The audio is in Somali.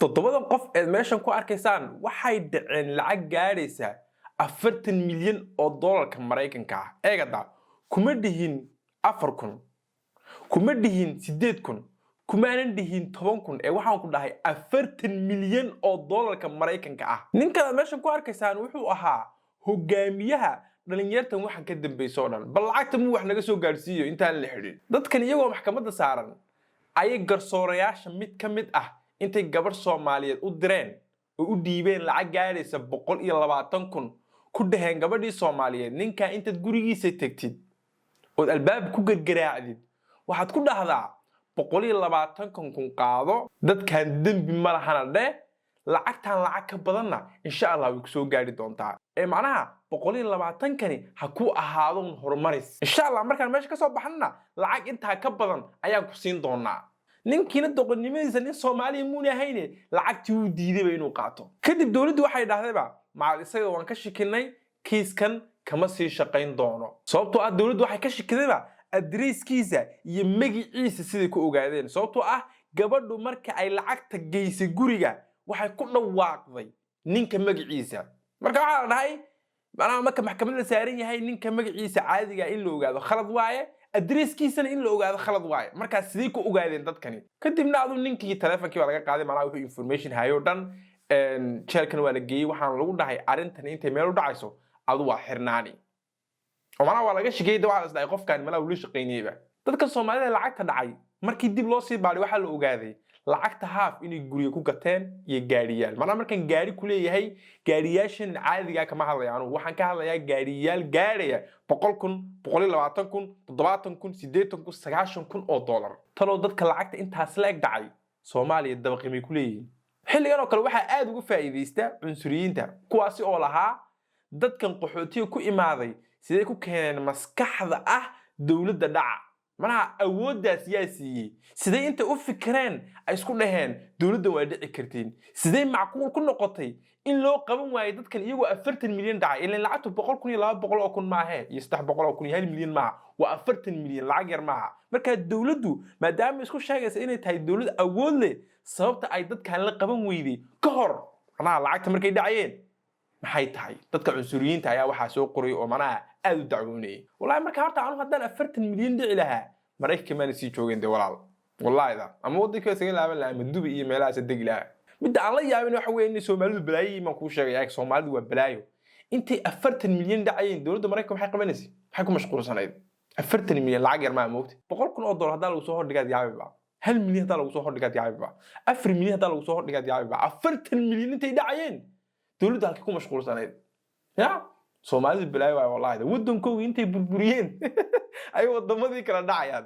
Toddobadan qof eed meeshan ku arkaysaan waxay dhaceen lacag gaadhaysa 40 milyan oo doolarka Maraykanka ah. Eegada, kuma dhihin 4,000, kuma dhihin 8,000, kumaanan dhihin 10,000, ee waxaan ku dhahay 40 milyan oo doolarka Maraykanka ah. Ninkan aad meeshan ku arkaysaan wuxuu ahaa hogaamiyaha dhalinyartan waxaan ka dambaysa oo dhan. Bal lacagta muu wax naga soo gaadhsiiyo intaan la xidhin? Dadkan iyagoo maxkamadda saaran ayay garsoorayaasha mid ka mid ah intay gabadh Soomaaliyeed u direen oo u dhiibeen lacag gaadhaysa 120,000, ku dhaheen gabadhii Soomaaliyeed, "Ninkaa intaad gurigiisa tegtid ood albaab ku gargaraacdid, waxaad ku dhahdaa 120-kan kun qaado, dadkan dembi ma lahana dheh, lacagtan lacag ka badanna insha Allah way kusoo gaari doontaa, ee macnaha 120-kani ha ku ahaado un horumaris. Insha Allah markaan meesha ka soo baxnana lacag intaa ka badan ayaan ku siin doonaa." Ninkiina doqonnimadiisa, nin Soomaaliya muuna ahayne, lacagtii wuu diidayba inuu qaato. Kadib dowladdu waxay dhahdayba, macal isaga waan ka shikinay, kiiskan kama sii shaqayn doono, sababtoo ah dowladdu waxay ka shikidayba adreyskiisa iyo magiciisa siday ku ogaadeen, sababtoo ah gabadhu marka ay lacagta geysay guriga waxay ku dhawaaqday ninka magaciisa. Marka waxaa la dhahay, macnaha marka maxkamad la saaran yahay, ninka magaciisa caadiga in la ogaado khalad waaye, adreeskiisana in la ogaado khalad waaye. Markaa sidee ku ogaadeen dadkani? Kadibna adu ninkii telefonkii baa laga qaaday, macnaha wuxuu information hayo dhan. Jeelkan waa la geeyey. Waxaana lagu dhahay, arrintan intay meel u dhacayso adu waa xirnaani, oo macnaha waa laga shikeyay de. Waxaa la isdhahay qofkan malaa ula shaqaynayeyba dadka Soomaalida lacagta dhacay. Markii dib loo sii baadhay, waxaa la ogaaday lacagta haaf inay guryo ku gateen iyo gaadhiyaal. Macnaha markaan gaadhi ku leeyahay, gaadhiyaashan caadigaa kama hadlaya anugu. Waxaan ka hadlayaa gaadhiyaal gaadhaya 100,000, 120,000, 70,000, 80,000, 90,000 oo dollar. Talow dadka lacagta intaas la eg dhacay Soomaaliya dabaqimay ku leeyihiin? Xilligan oo kale waxaa aad uga faa'iidaysta cunsuriyiinta, kuwaasi oo lahaa, dadkan qaxootiga ku imaaday sidee ku keeneen maskaxda ah dowladda dhaca? Manaha awooddaas yaa siiyey? Sidee intay u fikireen ay isku dhaheen dowladda waa dhici kartiin? Sidee macquul ku noqotay in loo qaban waayo dadkan iyagoo 40 milyan dhacay? Ilan lacagtu 100,000 iyo 200,000 maahe, iyo 300,000 iyo 1 milyan maaha, waa 40 milyan, lacag yar maaha. Marka dowladdu maadaama isku sheegaysa inay tahay dowlad awood leh, sababta ay dadkan la qaban weyday ka hor, macnaha lacagta markay dhacayeen, maxay tahay? Dadka cunsuriyiinta ayaa waxaa soo qoray oo macnaha aad u dacwoonayay. Wallahi marka horta anu haddaan 40 milyan dhici lahaa, Maraykanka maana sii joogeen dee walaal, wallahida, ama waddanka isaga laaban lahaa ama Dubai iyo meelahaas degi lahaa. Midda aan la yaabin waxa weeye inay Soomaalidu balaayo baan kuu sheegaya. Soomaalidu waa balaayo. Intay 40 milyan dhacayeen, dowladda Maraykanka maxay qabanaysay? Maxay ku mashquulsanayd? 40 milyan lacag yar maa moogta. $100,000 haddaa lagu soo hordhigaad yaabiba, 1 milyan haddaa lagu soo hordhigaad yaabiba, 4 milyan haddaa lagu soo hordhigaad yaabiba. 40 milyan intay dhacayeen dowladdu halkay ku mashquulsanayd? Ya Soomaalidu balaayo waay wallahi. Waddankooga intay burburiyeen ay wadamadii kala dhacayaan.